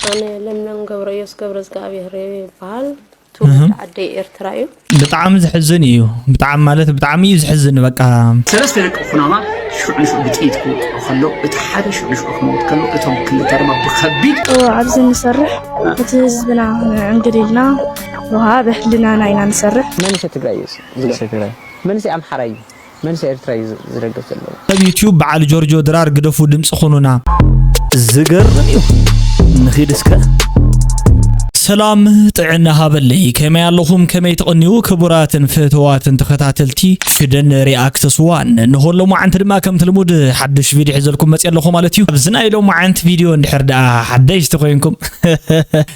ኣነ ለምለም ገብረዮስ ገብረዝግኣብሔር ይበሃል። ትውልዲ ዓደይ ኤርትራ እዩ። ብጣዕሚ ዝሕዝን እዩ። ብጣዕሚ ማለት ብጣዕሚ እዩ ዝሕዝን። በቃ ሰለስተ ደቂ ኩናማ ሽዑ ንሽዑ ብጥይት ክውቅዑ ከሎ፣ እቲ ሓደ ሽዑ ንሽዑ ክመውት ከሎ፣ እቶም ክልተ ድማ ብኸቢድ ኣብዚ ንሰርሕ፣ እቲ ህዝብና ክንዕንግል ኢልና፣ ውሃ ብሕልናና ኢና ንሰርሕ። መንእሰይ ትግራይ እዩ እዚ። መንእሰይ ትግራይ። መንእሰይ ኣምሓራ እዩ። መንእሰይ ኤርትራ እዩ ዝ-፣ ዝደግፍ ዘለዎ። ኣብ ዩትዩብ በዓል ጆርጆ ድራር ግደፉ፣ ድምፂ ኩኑና። ዝገርም እዩ። ንኺድ እስከ። ሰላም ጥዕና ሃበለይ። ከመይ ኣለኹም? ከመይ ትቕንዩ? ክቡራትን ፍትዋትን ተኸታተልቲ ሽደን ሪኣክትስ ዋን። ንኹሎም መዓንቲ ድማ ከምቲ ልሙድ ሓድሽ ቪድዮ ሒዘልኩም መፅእ ኣለኹ ማለት እዩ። ኣብዚ ናይ ሎም መዓንቲ ቪድዮ እንድሕር ደኣ ሓደሽቲ ኮይንኩም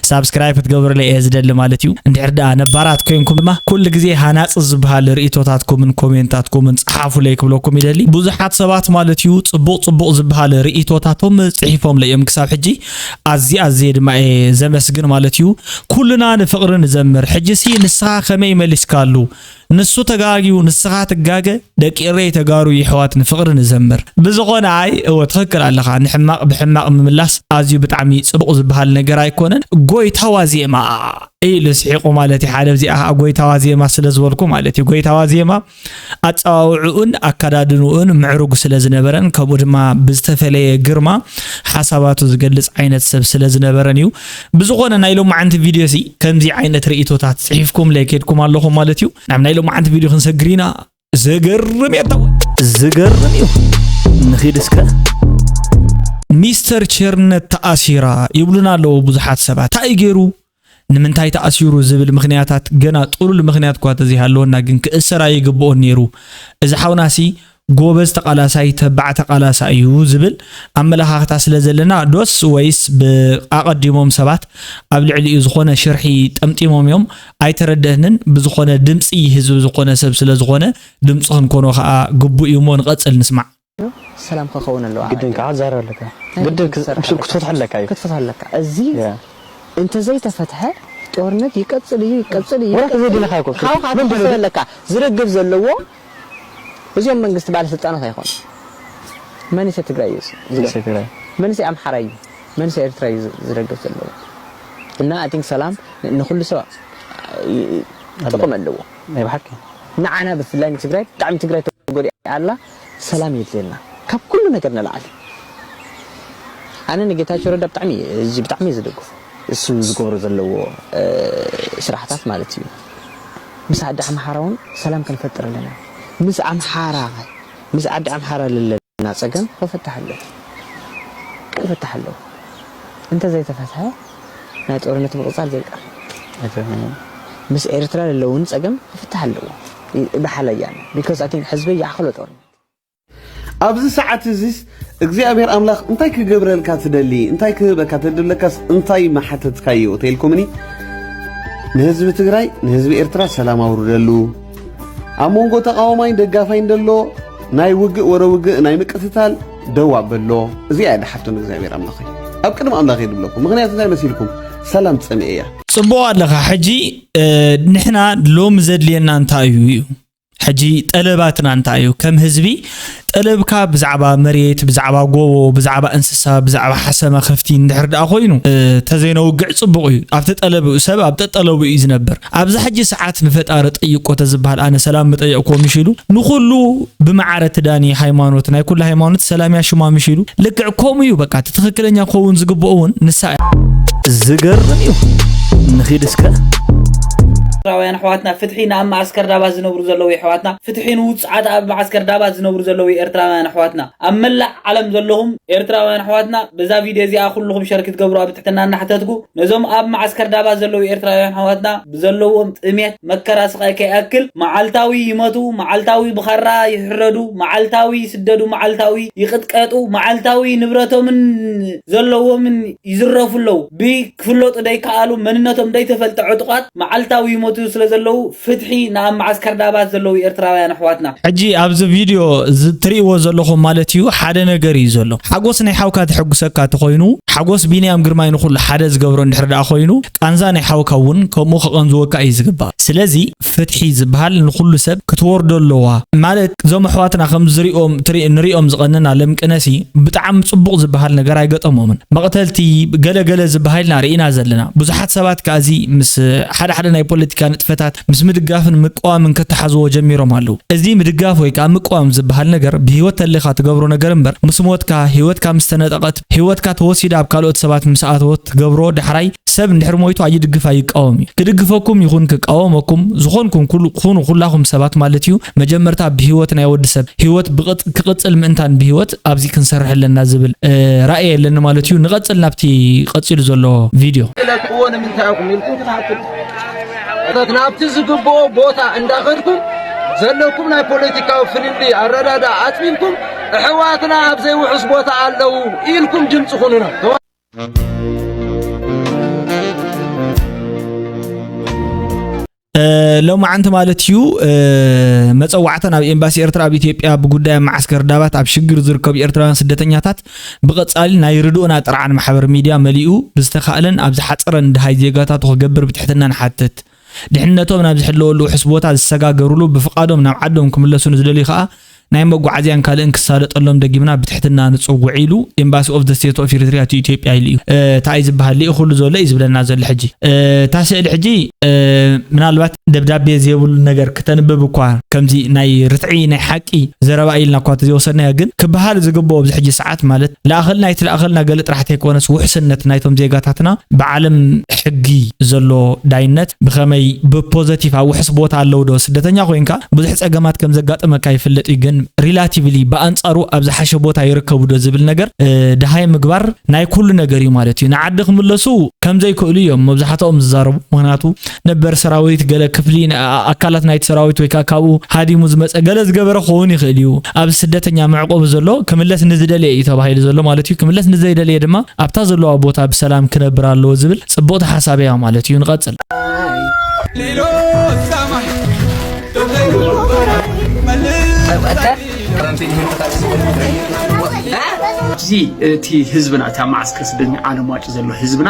ሳብስክራይብ ክትገብሩለይ እየ ዝደሊ ማለት እዩ። እንድሕር ደኣ ነባራት ኮይንኩም ድማ ኩሉ ግዜ ሃናፂ ዝበሃል ርእይቶታትኩምን ኮሜንታትኩምን ጸሓፉለይ ክብለኩም ይደሊ። ብዙሓት ሰባት ማለት እዩ ጽቡቕ ጽቡቕ ዝበሃል ርእይቶታቶም ጽሒፎምለይ እዮም ክሳብ ሕጂ። ኣዝየ ኣዝየ ድማ እየ ዘመስግን ማለት እዩ። ኩልና ንፍቕሪ ንዘምር። ሕጂሲ ንስኻ ከመይ መሊስካሉ? ንሱ ተጋግዩ ንስኻ ትጋገ። ደቂ ኤረይ ተጋሩ የሕዋት ንፍቕሪ ንዘምር። ብዝኾነ ኣይ እወ ትኽክል ኣለኻ። ንሕማቕ ብሕማቕ ምምላስ ኣዝዩ ብጣዕሚ ጽቡቕ ዝበሃል ነገር ኣይኮነን። ጎይታዋ ዜማ ኢሉ ስሒቑ ማለት እዩ። ሓደ ኣብዚኣ ኸዓ ጎይታዋ ዜማ ስለ ዝበልኩ ማለት እዩ። ጎይታዋ ዜማ ኣጸዋውዕኡን ኣከዳድንኡን ምዕሩግ ስለ ዝነበረን ከምኡ ድማ ብዝተፈለየ ግርማ ሓሳባቱ ዝገልጽ ዓይነት ሰብ ስለ ዝነበረን እዩ። ብዝኾነ ናይ ሎማዓንቲ ቪድዮ ሲ ከምዚ ዓይነት ርእይቶታት ጽሒፍኩምለይ ከድኩም ኣለኹም ማለት እዩ። ናብ ናይ ሎማዓንቲ ቪድዮ ክንሰግር ኢና። ዝገርም እየ እተወ። ዝገርም እዩ። ንኺድ እስከ። ሚስተር ቸርነት ተኣሲራ ይብሉና ኣለዉ ብዙሓት ሰባት። እንታይ ገይሩ? ንምንታይ ተኣሲሩ ዝብል ምኽንያታት ገና ጥሉል ምኽንያት እኳ ተዘይሃለወና ግን ክእሰር ኣይግብኦን ነይሩ። እዚ ሓውናሲ ጎበዝ ተቓላሳይ፣ ተባዕ ተቓላሳይ እዩ ዝብል ኣመለኻኽታ ስለ ዘለና ዶስ ወይስ ብኣቐዲሞም ሰባት ኣብ ልዕሊኡ ዝኾነ ሽርሒ ጠምጢሞም እዮም? ኣይተረደእንን። ብዝኾነ ድምፂ ህዝቢ ዝኾነ ሰብ ስለ ዝኾነ ድምፂ ክንኮኖ ከዓ ግቡእ እዩ እሞ ንቐፅል ንስማዕ። ሰላም ክኸውን ኣለዎ። ግድን ከዓ ትዛረብ ኣለካ። ናይ ግድን ግድን ክስ-፣ ክትሰርሕ ክትፈትሖ ኣለካ እዩ። ክትፈትሖ ኣለካ። እዚ ያ። እንተዘይተፈትሐ ጦርነት ይቀፅል እዩ፣ ይቀፅል እዩ፣ ወላ ይቀፅል እዩ። ተዘይደለኻ እኮ። ሓውኻ ምን ክትሕስብ በለ? ኣለካ። ዝርግብ ዘለዎ እዚኦም መንግስቲ ባለስልጣናት ኣይኮኑ። መንእሰይ ትግራይ እዩ እዚ። መንእሰይ ትግራይ። መንእሰይ ኣምሓራ እዩ። መንእሰይ ኤርትራ እዩ ዝ-፣ ዝደግፍ ዘለዎ። እና I think ሰላም ን-፣ ንኹሉ ሰብ ይ-፣ ይ-፣ ኣለዎ። ጥቕም ኣለዎ። ናይ ብሓቂ። ንዓና ብፍላይ ንትግራይ፣ ብጣዕሚ ትግራይ ተጎዲኣ ኣላ፣ ሰላም የድልየና። ካብ ኩሉ ነገር ንላዕሊ። ኣነ ንጌታቸው ረዳ ብጣዕሚ፣ እዚ ብጣዕሚ እየ ዝደግፎ። እሱ ዝገብሮ ዘለዎ፣ እ፣ ስራሕታት ማለት እዩ። ምስ ዓዲ ኣምሓራ እውን ሰላም ክንፈጥር ኣለና። ምስ ኣምሓራ፣ ምስ ዓዲ ኣምሓራ ለለና ጸገም ክፍታሕ ኣለዎ። ክፍታሕ ኣለዎ። እንተዘይተፈትሐ ናይ ጦርነት ምቕጻል ዘይቀር። ኣይተመነን። ምስ ኤርትራ ለለውን ጸገም ክፍታሕ ኣለዎ። ይ-፣ ብሓለያ። Because I think ህዝበይ ይኣኽሎ ጦርነት። ኣብዚ ሰዓት እዚስ እግዚኣብሔር ኣምላኽ እንታይ ክገብረልካ ትደሊ? እንታይ ክህበካ ተደለካስ እንታይ መሓተትካዮ? ተኢልኩምኒ? ንህዝቢ ትግራይ፣ ንህዝቢ ኤርትራ ሰላም ኣውርደሉ። ኣብ መንጎ ተቓዋማይን ደጋፋይን ደሎ ናይ ውግእ ወረ ውግእ ናይ ምቅትታል ደው ኣበሎ። እዚኣ እያ ድሓቶ ንእግዚኣብሔር ኣምላኸይ። ኣብ ቅድሚ ኣምላኸይ ድብለኩም። ምኽንያቱ እንታይ መሲልኩም? ሰላም ትጸምእ እያ። ጽቡቕ ኣለኻ። ሕጂ፣ እ፣ ንሕና ሎሚ ዘድልየና እንታይ እዩ እዩ? ሕጂ ጠለባትና እንታይ እዩ? ከም ህዝቢ ጠለብካ ብዛዕባ መሬት፣ ብዛዕባ ጎቦ፣ ብዛዕባ እንስሳ፣ ብዛዕባ ሓሰማ ከፍቲ እንድሕር ደኣ ኮይኑ፣ እ፣ ተዘይነውግዕ ጽቡቕ እዩ። ኣብቲ ጠለብ ሰብ ኣብ ጠጠለቡ እዩ ዝነብር። ኣብዛ ሕጂ ሰዓት ንፈጣሪ ጠይቆ ተዝበሃል ኣነ ሰላም ምጠየቅኩዎ ምሽ ኢሉ ንኹሉ ብመዓረ ትዳኒ ሃይማኖት፣ ናይ ኩሉ ሃይማኖት ሰላም ያሽማ ምሽ ኢሉ ልክዕ ከምኡ እዩ። በቃ እቲ ትኽክለኛ ክኸውን ዝግብኦ እውን ንሳ እያ። ዝገርም እዩ። ንኺድ እስከ። ኤርትራውያን ኣሕዋትና ፍትሒ ንኣብ መዓስከር ዳባት ዝነብሩ ዘለዉ ኣሕዋትና፣ ፍትሒ ንውጹዓት ኣብ መዓስከር ዳባት ዝነብሩ ዘለዉ ኤርትራውያን ኣሕዋትና፣ ኣብ መላእ ዓለም ዘለኹም ኤርትራውያን ኣሕዋትና፣ በዛ ቪድዮ እዚኣ ኩልኹም ሸር ክትገብሩ ኣብ ትሕትና እናሓተትኩ፣ ነዞም ኣብ መዓስከር ዳባት ዘለዉ ኤርትራውያን ኣሕዋትና ብዘለዎም ጥሜት፣ መከራ፣ ስቓይ ከይኣክል መዓልታዊ ይመቱ፣ መዓልታዊ ብኻራ ይሕረዱ፣ መዓልታዊ ይስደዱ፣ መዓልታዊ ይቕጥቀጡ፣ መዓልታዊ ንብረቶምን ዘለዎምን ይዝረፉ ኣለዉ። ብክፍለጡ ደይከኣሉ፣ መንነቶም ደይተፈልጠ ዕጡቓት መዓልታዊ ይሞቱ ስለ ዘለዉ፣ ፍትሒ ንኣብ መዓስከር ዳባት ዘለዉ ኤርትራውያን ኣሕዋትና። ሕጂ ኣብዚ ቪድዮ ዝ-፣ ትርእይዎ ዘለኹም ማለት እዩ፣ ሓደ ነገር እዩ ዘሎ። ሓጎስ ናይ ሓውካ ተሐጉሰካ ተኾይኑ፣ ሓጎስ ቢንያም ግርማይ ንኹሉ ሓደ ዝገብሮ እንድሕር ደኣ ኮይኑ፣ ቃንዛ ናይ ሓውካ እውን ከምኡ ከቐንዝወካ እዩ ዝግባእ። ስለዚ ፍትሒ ዝበሃል ንኹሉ ሰብ ክትወርዶ ኣለዋ። ማለት እዞም ኣሕዋትና ከም ዝሪኦም ትሪ-፣ ንሪኦም ዝቐነና ለምቅነሲ ብጣዕሚ ጽቡቕ ዝበሃል ነገር ኣይገጠሞምን። መቕተልቲ ገለ ገለ ዝበሃልና ርኢና ዘለና። ብዙሓት ሰባት ከኣዚ ምስ ሓደ ሓደ ናይ ፖለቲካ ንጥፈታት ምስ ምድጋፍን ምቅዋምን ከተሓዝዎ ጀሚሮም ኣለዉ። እዚ ምድጋፍ ወይ ከኣ ምቅዋም ዝበሃል ነገር ብህይወት ተለኻ ትገብሮ ነገር እምበር፣ ምስ ሞትካ፣ ህይወትካ ምስ ተነጠቐት፣ ህይወትካ ተወሲዳ ኣብ ካልኦት ሰባት ምስ ኣተወት ትገብሮ ዳሕራይ ሰብ እንድሕር ሞይቱ ኣይድግፍ ኣይቃወም እዩ። ክድግፈኩም ይኹን ክቃወመኩም ዝኾንኩም ኩሉ፣ ኩኑ ኩላኹም ሰባት ማለት እዩ። መጀመርታ ብህይወት ናይ ወዲ ሰብ ህይወት ብቕጽ-፣ ክቕጽል ምእንታን ብህይወት ኣብዚ ክንሰርሕ ኣለና ዝብል፣ እ፣ ራእይ ኣለኒ ማለት እዩ። ንቐጽል ናብቲ ቀጺሉ ዘሎ ቪድዮ። ለክዎ ንምንታይ ኢኹም ኢልኩም ክትሓትቱ እቶት ናብቲ ዝግብኦ ቦታ እንዳኸድኩም ዘለኩም ናይ ፖለቲካዊ ፍልልይ ኣረዳዳ ኣጽቢብኩም ኣሕዋትና ኣብ ዘይውሑስ ቦታ ኣለዉ ኢልኩም ድምፂ ኩኑና። እ፣ ሎማዓንቲ ማለት እዩ፣ እ፣ መጸዋዕታ ናብ ኤምባሲ ኤርትራ ኣብ ኢትዮጵያ ብጉዳይ ኣብ መዓስከር ዳባት ኣብ ሽግር ዝርከቡ ኤርትራውያን ስደተኛታት ብቐጻሊ ናይ ርድኡና ጥርዓን ማሕበር ሚድያ መሊኡ ብዝተኻእለን ኣብ ዝሓጸረን ድሃይ ዜጋታቱ ክገብር ብትሕትና ንሓትት። ድሕነቶም ናብ ዝሕለወሉ ውሑስ ቦታ ዝሰጋገሩሉ ብፍቓዶም ናብ ዓዶም ክምለሱ ንዝደልዩ ከኣ ናይ መጓዓዝያን ካልእን ክሳለጠሎም ደጊምና ብትሕትና ንጽውዕ ኢሉ ኤምባሲ ኦፍ ዘ ስቴት ኦፍ ኤሪትሪያ ቱ ኢትዮጵያ ኢሉ እዩ። እ፣ እንታይ እዩ ዝበሃል? ልኢኹሉ ዘሎ እዩ ዝብለና ዘሎ ሕጂ። እ፣ እታ ስእሊ ሕጂ፣ እ፣ ምናልባት ደብዳቤ ዘይብሉ ነገር ክተንብብ እኳ ከምዚ ናይ ርትዒ ናይ ሓቂ ዘረባ ኢልና እኳ ተዘይወሰድናዮ ግን ክበሃል ዝግብኦ ኣብዚ ሕጂ ሰዓት ማለት ለኣኸልና ኣይትለኣኸልና ገለ ጥራሕ ተይኮነስ ውሕስነት ናይቶም ዜጋታትና ብዓለም ሕጊ ዘሎ ዳይነት ብኸመይ ብፖዘቲቭ ኣብ ውሕስ ቦታ ኣለዉ ዶ? ስደተኛ ኮይንካ ብዙሕ ጸገማት ከም ዘጋጠመካ ይፍለጥ እዩ፣ ግን ሪላቲቭሊ ብኣንጻሩ ኣብ ዝሓሸ ቦታ ይርከቡ ዶ ዝብል ነገር፣ እ፣ ደሃይ ምግባር ናይ ኩሉ ነገር እዩ ማለት እዩ። ንዓዲ ክምለሱ ከም ዘይክእሉ እዮም መብዛሕትኦም ዝዛረቡ። ምኽንያቱ ነበር ሰራዊት፣ ገለ ክፍሊ ን-፣ ኣ-፣ ኣካላት ናይቲ ሰራዊት ወይ ከኣ ካብኡ ሃዲሙ ዝመጸ ገለ ዝገበረ ክኸውን ይኽእል እዩ። ኣብዚ ስደተኛ መዕቆቢ ዘሎ ክምለስ ንዝደለየ እዩ ተባሂሉ ዘሎ ማለት እዩ። ክምለስ ንዘይደለየ ድማ ኣብታ ዘለዋ ቦታ ብሰላም ክነብር ኣለዎ ዝብል ጽቡቕቲ ሓሳብ እያ ማለት እዩ። ንቐጽል። እዚ እቲ ህዝብና፣ እቲ ኣብ ማዓስከር ስደተኛ ዓለም ዋጭ ዘሎ ህዝብና፣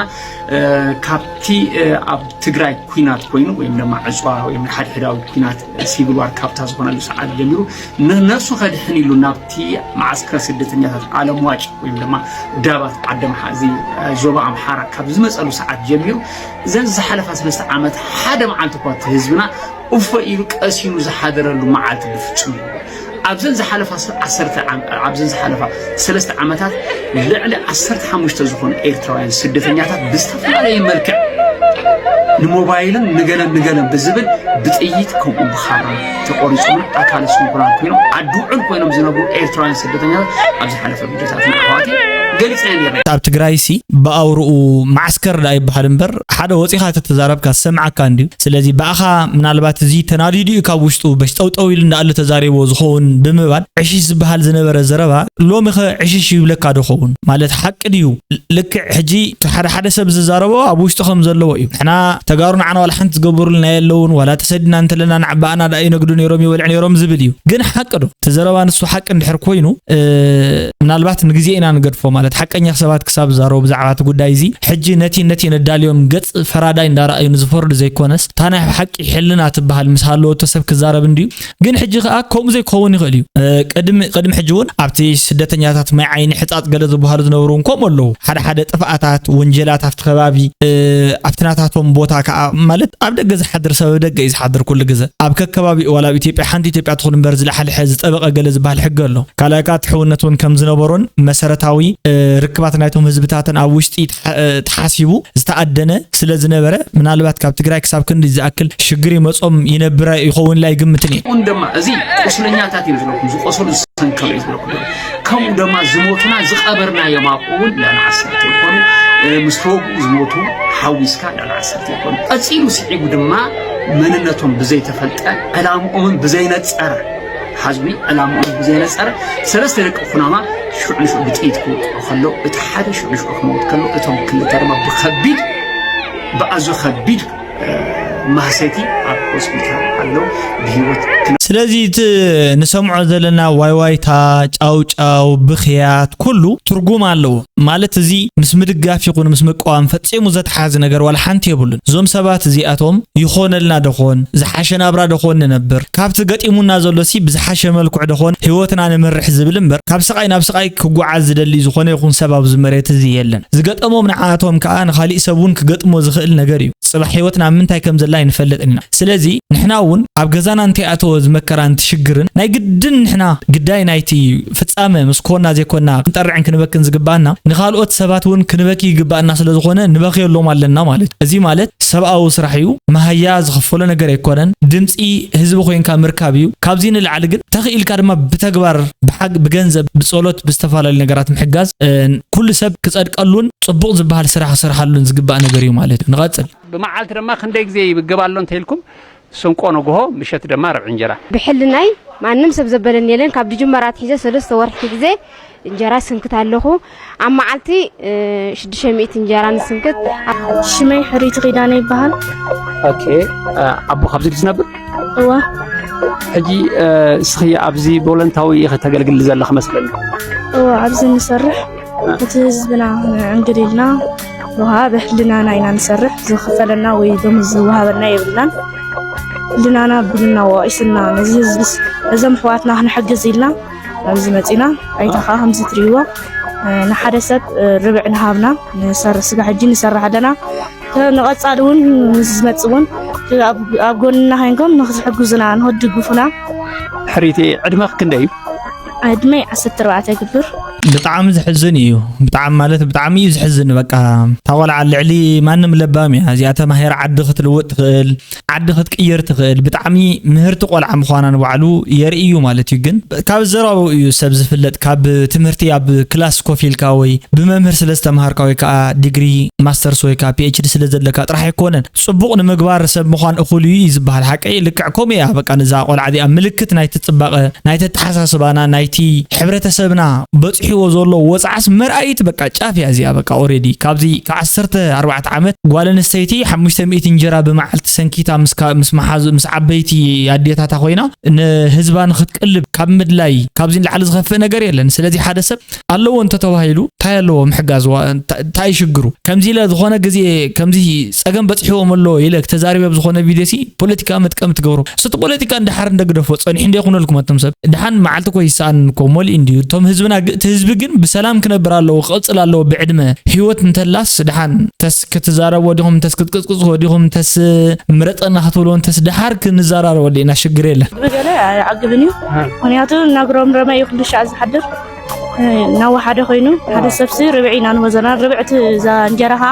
እ፣ ካብቲ፣ እ፣ ኣብ ትግራይ ኲናት ኮይኑ ወይም ድማ ዕፅዋ ወይም ሓድሕዳዊ ኲናት፣ እ፣ ሲቪል ዋር ካብታ ዝኾነሉ ሰዓት ጀሚሩ ንነብሱ ከድሕን ኢሉ ናብቲ ማዓስከር ስደተኛታት ዓለም ዋጭ ወይም ድማ ዳባት ዓዲ ኣምሓ-፣ እዚ፣ እ፣ ዞባ ኣምሓራ ካብ ዝመፀሉ ሰዓት ጀሚሩ እዘን ዝሓለፋ ሰለስተ ዓመት ሓደ መዓልቲ እኳ እቲ ህዝብና እፎ ኢሉ ቀሲኑ ዝሓደረሉ መዓልቲ ብፍጹም የለን። ኣብዘን ዝሓለፋ ስ-፣ ዓሰርተ ዓም-፣ ኣብዘን ዝሓለፋ ሰለስተ ዓመታት ልዕሊ ዓሰርተ ሓሙሽተ ዝኾኑ ኤርትራውያን ስደተኛታት ብዝተፈላለየ መልክዕ ንሞባይልን ንገለን ንገለን ብዝብል ብጥይት ከምኡ ብኻራ ተቆሪጾምን ኣካለ ስንኩላን ኮይኖም ዓዲ ውዕል ኮይኖም ዝነብሩ ኤርትራውያን ስደተኛታት ኣብ ዝሓለፈ ቪድዮታትና ኣሕዋተይ ገሊጽና ነይርና። ኣብ ትግራይ ሲ ብኣውርኡ ማዕስከር ደኣ ይበሃል እምበር ሓደ ወጺኻ ተተዛረብካ ዝሰምዓካ እንድዩ። ስለዚ ብኣኻ ምናልባት እዚ ተናዲዱ እዩ ካብ ውሽጡ በሽጠውጠው ኢሉ እንዳኣሉ ተዛሪቦ ዝኸውን ብምባል ዕሽሽ ዝበሃል ዝነበረ ዘረባ ሎሚ ኸ ዕሽሽ ይብለካ ዶ ኸውን? ማለት ሓቂ ድዩ? ልክዕ ሕጂ እቲ ሓደ ሓደ ሰብ ዝዛረቦ ኣብ ውሽጡ ከም ዘለዎ እዩ። ንሕና ተጋሩ ንዓና ዋላ ሓንቲ ዝገበሩልና የለውን፣ ዋላ ተሰዲና እንተለና ንዓባኣና ደኣ ይነግዱ ነይሮም ይበልዑ ነይሮም ዝብል እዩ። ግን ሓቂ ዶ? እቲ ዘረባ ንሱ ሓቂ እንድሕር ኮይኑ፣ እ፣ ምናልባት ንግዜ ኢና ንገድፎ፣ ማለት ሓቀኛ ሰባት ክሳብ ዝዛረቡ ብዛዕባ እቲ ጉዳይ እዚ። ሕጂ ነቲ ነቲ ነዳልዮም ገጽ ፈራዳይ እንዳረኣዩ ንዝፈርዱ ዘይኮነስ፣ እታ ናይ ሓቂ ሕልና ትበሃል ምስ ሃለወቶ ሰብ ክዛረብ እንድዩ። ግን ሕጂ ከኣ ከምኡ ዘይክኸውን ይኽእል እዩ። እ፣ ቅድሚ፣ ቅድሚ ሕጂ እውን ኣብቲ ስደተኛታት ማይ ዓይኒ ሕጻጽ ገለ ዝበሃሉ ዝነበሩ እውን ከምኡ ኣለዉ። ሓደ ሓደ ጥፍኣታት፣ ወንጀላት ኣብቲ ከባቢ፣ እ፣ ኣብቲ ናታቶም ቦታ ከኣ፣ ማለት ኣብ ደገ ዝሓድር ሰብ ኣብ ደገ እዩ ዝሓድር ኩሉ ግዘ። ኣብ ከከባቢኡ፣ ዋላ ኣብ ኢትዮጵያ፣ ሓንቲ ኢትዮጵያ ትኹን እምበር ዝለሓልሐ ዝጠበቐ ገለ ዝበሃል ሕጊ ኣሎ። ካልኣይ ከኣ እቲ ሕውነት እውን ከም ዝነበሮን መሰረታዊ፣ እ፣ ርክባት ናይቶም ህዝብታትን ኣብ ውሽጢ ተሓ-፣ እ፣ ተሓሲቡ ዝተኣደነ ስለ ዝነበረ፣ ምናልባት ካብ ትግራይ ክሳብ ክንዲ ዝኣክል ሽግር ይመጾም ይነብር ይኸውን ኢለ ኣይግምትን እየ። እውን ድማ እዚ ቁስለኛታት እዮም ዝብለኩም፣ ዝቆሰሉ ዝሰንከሉ እዮም ዝብለኩም። ከምኡ ድማ ዝሞቱና ዝቐበርናዮም ኣብኡ እውን ልዕሊ ዓሰርተ ይኾኑ፣ እ፣ ምስ ተወግኡ ዝሞቱ ሓዊስካ ልዕሊ ዓሰርተ ይኾኑ። ቀጺሉ ስዒቡ ድማ መንነቶም ብዘይተፈልጠ፣ ዕላምኦምን ብዘይነጸረ፣ ሓዝኒ ዕላምኦም ብዘይነጸረ፣ ሰለስተ ደቂ ኩናማ ሽዑ ንሽዑ ብጥይት ክውቅዑ ከለዉ፣ እቲ ሓደ ሽዑ ንሽዑ ክመውት ከሎ፣ እቶም ክልተ ድማ ብኸቢድ፣ ብኣዝዩ ኸቢድ፣ እ፣ ማህሰይቲ ኣብ ሆስፒታል ኣለዉ፣ ብህይወት ክነ- ስለዚ እቲ ንሰምዖ ዘለና ዋይዋይታ፣ ጫውጫው፣ ብኽያት ኩሉ ትርጉም ኣለዎ። ማለት እዚ ምስ ምድጋፍ ይኹን ምስ ምቅዋም ፈጺሙ ዘተሓዝ ነገር ዋላ ሓንቲ የብሉን። እዞም ሰባት እዚኣቶም ይኾነልና ደኾን፣ ዝሓሸ ናብራ ደኾን ንነብር፣ ካብቲ ገጢሙና ዘሎሲ ብዝሓሸ መልክዕ ደኾን ህይወትና ንምርሕ ዝብል እምበር ካብ ስቓይ ናብ ስቓይ ክጓዓዝ ዝደሊ ዝኾነ ይኹን ሰብ ኣብዚ መሬት እዚ የለን። ዝገጠሞም ንዓኣቶም ከኣ ንኻሊእ ሰብ እውን ክገጥሞ ዝኽእል ነገር እዩ። ጽባሕ ህይወትና ኣብ ምንታይ ከም ዘላ ኣይንፈልጥን ኢና። ስለዚ ንሕና እውን ኣብ ገዛና እንተይኣተወ ዝመከራን ትሽግርን ናይ ግድን ንሕና ግዳይ ናይቲ ፍጻመ ምስ ኮና ዘይኮና ክንጠርዕን ክንበክን ዝግባኣና ንኻልኦት ሰባት እውን ክንበኪ ይግባኣና ስለ ዝኾነ ንበኽየሎም ኣለና ማለት እዩ። እዚ ማለት ሰብኣዊ ስራሕ እዩ። መሃያ ዝኸፈሎ ነገር ኣይኮነን። ድምፂ ህዝቢ ኮይንካ ምርካብ እዩ። ካብዚ ንላዕሊ ግን ተኽኢልካ ድማ ብተግባር ብሓግ ብገንዘብ ብጸሎት ብዝተፈላለዩ ነገራት ምሕጋዝ ኩሉ ሰብ ክጸድቀሉን ጽቡቕ ዝበሃል ስራሕ ክሰርሓሉን ዝግባእ ነገር እዩ ማለት እዩ። ንቐጽል። ብመዓልቲ ድማ ክንደይ ግዜ ይምገብ ኣሎ እንተኢልኩም፣ ስንቆ ንግሆ፣ ምሸት ድማ ርብዒ እንጀራ። ብሕልናይ ማንም ሰብ ዘበለኒ የለን። ካብ ድጅመራ ኣትሒዘ ሰለስተ ወርሒ ሒዘ እንጀራ ስንክት ኣለኹ። ኣብ መዓልቲ ሽዱሽተ ሚእቲ እንጀራ ንስንክት። ሽመይ ሕሪቲ ኪዳነ ይበሃል። ኦኬ። ኣቦ ካብዚ ድዩ ዝነብር? እዋ ሕጂ እስኺ ኣብዚ ቮለንታዊ ኢኺ ተገልግሊ ዘለኺ መስለኒ። እዋ ኣብዚ ንሰርሕ እቲ ህዝብና ክንዕንግል ኢልና ውሃ ብሕልናና ኢና ንሰርሕ። ዝኽፈለና ወይ ደሞዝ ዝወሃበና የብልናን። ሕልናና ብልና ወቂስና ነዚ ህዝብስ ነዞም ኣሕዋትና ክንሕግዝ ኢልና ኣብዚ መፂና። ኣይታ ከዓ ከምዚ ትሪእዎ ንሓደ ሰብ ርብዕ ንሃብና ንሰርሕ ስጋ ሕጂ ንሰርሕ ኣለና። ንቐፃሊ እውን ምስ ዝመፅእ እውን ኣብ ጎንና ኮይንኩም ንክትሕግዙና ንክትድግፉና። ሕሪቲ ዕድመኽ ክንደይ እዩ? ዕድመይ ዓሰርተ ኣርባዕተ ይግብር። ብጣዕሚ ዝሕዝን እዩ። ብጣዕሚ ማለት ብጣዕሚ እዩ ዝሕዝን። በቃ እታ ቆልዓ ልዕሊ ማንም ለባም እያ። እዚኣ ተማሂራ ዓዲ ክትልውጥ ትኽእል፣ ዓዲ ክትቅይር ትኽእል። ብጣዕሚ ምህርቲ ቆልዓ ምዃና ንባዕሉ የርኢ እዩ ማለት እዩ። ግን ካብ ዘረባኡ እዩ ሰብ ዝፍለጥ። ካብ ትምህርቲ ኣብ ክላስ ኮፍ ኢልካ ወይ ብመምህር ስለ ዝተምሃርካ ወይ ከዓ ዲግሪ ማስተርስ ወይ ከዓ ፒኤችዲ ስለ ዘለካ ጥራሕ ኣይኮነን። ጽቡቕ ንምግባር ሰብ ምዃን እኹል እዩ እዩ ዝበሃል። ሓቀይ ልክዕ ከምኡ እያ። በቃ ነዛ ቆልዓ እዚኣ ምልክት ናይቲ ጽባቐ ናይቲ ኣተሓሳስባና ናይቲ ሕብረተሰብና በፂሕዎ ዘሎ ወፅዓስ መርኣይት በቃ ጫፍ እያ እዚኣ። በቃ ኦሬዲ ካብዚ ካብ ዓሰርተ ኣርባዕተ ዓመት ጓል ኣንስተይቲ ሓሙሽተ ሚእቲ እንጀራ ብመዓልቲ ሰንኪታ ምስ ካ- ምስ መሓዙ ምስ ዓበይቲ ኣዴታታ ኮይና ንህዝባ ንክትቅልብ ካብ ምድላይ ካብዚ ንላዕሊ ዝኸፍእ ነገር የለን። ስለዚ ሓደ ሰብ ኣለዎ እንተተባሂሉ እንታይ ኣለዎ ምሕጋዝ ዋ- እንታ- እንታይ ሽግሩ? ከምዚ ኢለ ዝኾነ ግዜ ከምዚ ፀገም በፂሕዎም ኣሎ ኢለ ተዛሪበ ኣብ ዝኾነ ቪድዮ ሲ ፖለቲካ መጥቀሚ ትገብሮ። ስቲ ፖለቲካ እንድሓር እንደግደፎ ፀኒሑ እንደ ይኹነልኩም ኣቶም ሰብ ድሓን መዓልቲ ኮ ይሰኣን ኮ ሞል እንዲዩ እቶም ህዝብና ግ- እቲ ህዝቢ ግን ብሰላም ክነብር ኣለዎ ክቕፅል ኣለዎ ብዕድመ ህይወት እንተላስ ድሓን ተስ ክትዛረብዎ ዲኹም ተስ ክትቅፅቅፅዎ ዲኹም ተስ ምረፀና ክትብልዎ እንተስ ድሓር ክንዘራረበሉ ኢና ሽግር የለን። ብገለ ኣይዓግብን እዩ። ምክንያቱ እናጉረምረመ እዩ ኩሉ ሻዕ ዝሓድር። እናወሓደ ኮይኑ ሓደ ሰብሲ ርብዒ ኢና ንወዘና ርብዕቲ እዛ እንጀራ ከዓ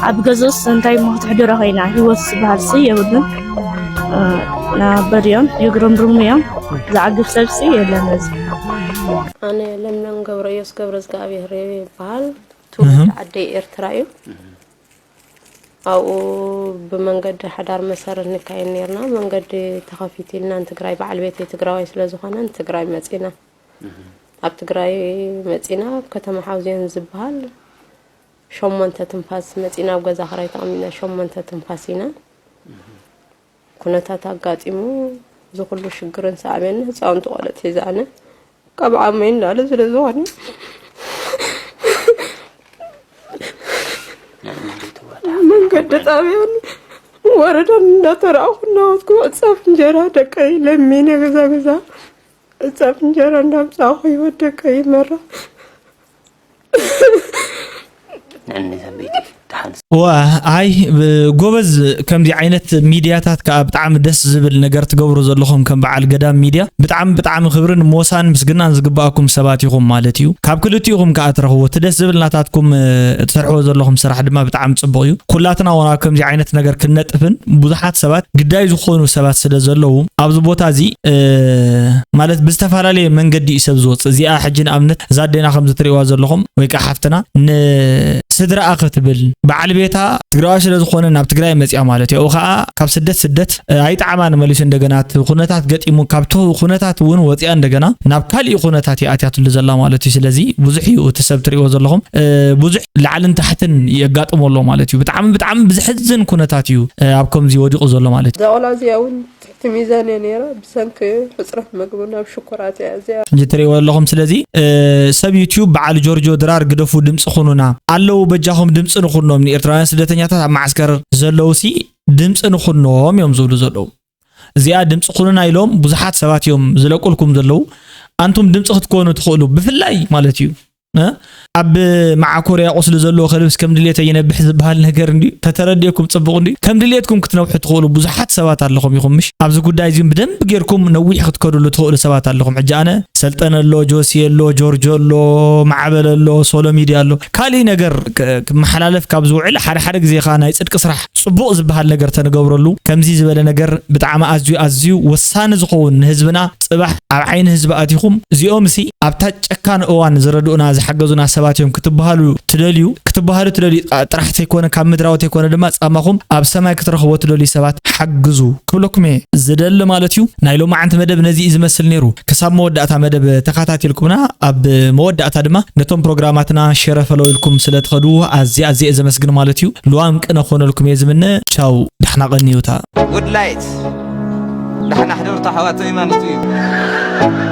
ኣብ ገዝኡስ እንታይ እሞ ክትሕድሮ ኮይና ህይወት ዝበሃል ሲ የብሉን። ናበል እዮም የግረምርሙ እዮም። ዝዓግብ ሰብሲ የለን። እዚ ኣነ ለምለም ገብረዮስ ገብረ እግዚኣብሔር ይበሃል። ትውልዲ ዓደይ ኤርትራ እዩ። ኣብኡ ብመንገዲ ሓዳር መሰረት ንካየድ ነርና። መንገዲ ተኸፊቱ ኢልና ንትግራይ በዓል ቤተይ ትግራዋይ ስለ ዝኾነ ንትግራይ መፂና። ኣብ ትግራይ መፂና ኣብ ከተማ ሓውዜን ዝበሃል ሸሞንተ ትንፋስ መፂና ኣብ ገዛ ክራይ ተቐሚጥና ሸሞንተ ትንፋስ ኢና። ኩነታት ኣጋጢሙ እዚ ኩሉ ሽግርን ሳዕቤን ህፃውንቲ ቆልዑት ሒዘ ኣነ ካብ ዓመይ እንዳለ ስለ ዝኾነ መንገዲ ጣብያን ወረዳን እንዳተራእኹ እናወፅኩ ዕፃፍ እንጀራ ደቀይ ለሚነ ገዛ ገዛ ዕፃፍ እንጀራ እንዳምፃእኹ ህይወት ደቀይ ይመራ። ንዕኒ ሰበይቲ ደሓን ዋ ኣይ ብ- ጎበዝ። ከምዚ ዓይነት ሚድያታት ከዓ ብጣዕሚ ደስ ዝብል ነገር ትገብሩ ዘለኹም ከም በዓል ገዳም ሚድያ ብጣዕሚ ብጣዕሚ ክብርን ሞሳን ምስግናን ዝግባኣኩም ሰባት ኢኹም ማለት እዩ። ካብ ክልቲኡኹም ከዓ ትረኽቡ እቲ ደስ ዝብል ናታትኩም እ፣ እትሰርሕዎ ዘለኹም ስራሕ ድማ ብጣዕሚ ፅቡቕ እዩ። ኩላትና እውን ኣብ ከምዚ ዓይነት ነገር ክንነጥፍን ብዙሓት ሰባት ግዳይ ዝኾኑ ሰባት ስለ ዘለዉ ኣብዚ ቦታ እዚ እ፣ ማለት ብዝተፈላለየ መንገዲ እዩ ሰብ ዝወፅእ። እዚኣ ሕጂ ንኣብነት እዛ ኣዴና ከምዚ ትሪእዋ ዘለኹም ወይ ከዓ ሓፍትና ንስድራኣ ክትብል በዓል ቤታ ትግራዋይ ስለ ዝኾነ ናብ ትግራይ መፅያ ማለት እዩ። ከዓ ካብ ስደት ስደት ኣይጠዓማን መሊሱ እንደገና እቲ ኩነታት ገጢሙ ካብቲ ኩነታት እውን ወፅያ እንደገና ናብ ካሊእ ኩነታት ይኣትያትሉ ዘላ ማለት እዩ። ስለዚ ብዙሕ እዩ እቲ ሰብ ትሪእዎ ዘለኹም ብዙሕ ላዕልን ታሕትን የጋጥሞ ኣሎ ማለት እዩ። ብጣዕሚ ብጣዕሚ ብዝሕዝን ኩነታት እዩ ኣብ ከምዚ ወዲቑ ዘሎ ማለት እዩ። ዛቆላ እዚኣ እውን ትሕቲ ሚዛን እያ ነይራ። ብሰንኪ ሕፅረት መግቢ ናብ ሽኮራት እያ እዚኣ። ሕጂ ትሪእዎ ኣለኹም። ስለዚ ሰብ ዩትዩብ በዓል ጆርጆ ድራር ግደፉ ድምፂ ኩኑና ኣለዉ። በጃኹም ድምፂ ንኹኖም ንኤርትራውያን ስደተኛታት ኣብ ማዓስከር ዘለዉ ሲ ድምፂ ንኹኖም እዮም ዝብሉ ዘለዉ። እዚኣ ድምፂ ኩኑና ኢሎም ብዙሓት ሰባት እዮም ዝለቁልኩም ዘለዉ። ኣንቱም ድምፂ ክትኮኑ ትኽእሉ ብፍላይ ማለት እዩ ኣብ መዓኮርያ ቁስሊ ዘለዎ ከልብስ ከም ድሌተ ይነብሕ ዝበሃል ነገር እንዲ ተተረድየኩም ፅቡቅ እንዲ ከም ድሌትኩም ክትነብሑ ትኽእሉ ብዙሓት ሰባት ኣለኹም ኢኹም ምሽ ኣብዚ ጉዳይ እዚም ብደንብ ጌርኩም ነዊሕ ክትከዱሉ ትኽእሉ ሰባት ኣለኹም። ሕጂ ኣነ ሰልጠነ ኣሎ፣ ጆሲ ኣሎ፣ ጆርጆ ኣሎ፣ ማዕበል ኣሎ፣ ሶሎ ሚድያ ኣሎ። ካሊእ ነገር ክመሓላለፍ ካብ ዝውዕል ሓደ ሓደ ግዜ ኸዓ ናይ ፅድቂ ስራሕ ፅቡቕ ዝበሃል ነገር ተንገብረሉ። ከምዚ ዝበለ ነገር ብጣዕሚ ኣዝዩ ኣዝዩ ወሳኒ ዝኸውን ንህዝብና ፅባሕ ኣብ ዓይኒ ህዝቢ ኣቲኹም እዚኦም ሲ ኣብታ ጨካን እዋን ዝረድኡና ዝሓገዙና ሰባት እዮም ክትበሃሉ ትደልዩ ክትበሃሉ ትደልዩ ጥራሕ ተይኮነ ካብ ምድራዊ ተይኮነ ድማ ፃማኹም ኣብ ሰማይ ክትረኽቦ ትደልዩ ሰባት ሓግዙ ክብለኩም እየ ዝደሊ ማለት እዩ። ናይ ሎማዓንቲ መደብ ነዚ እዩ ዝመስል ነይሩ። ክሳብ መወዳእታ መደብ ተኸታቲልኩምና ኣብ መወዳእታ ድማ ነቶም ፕሮግራማትና ሸረ ፈለው ኢልኩም ስለ ትኸዱ ኣዝየ ኣዝየ ዘመስግን ማለት እዩ። ልዋም ቅነ ክኾነልኩም እየ ዝምነ። ቻው ዳሕና ቀንዩታ። Good light ዳሕና ሕደሩ ኣሕዋተይ ማለት እዩ።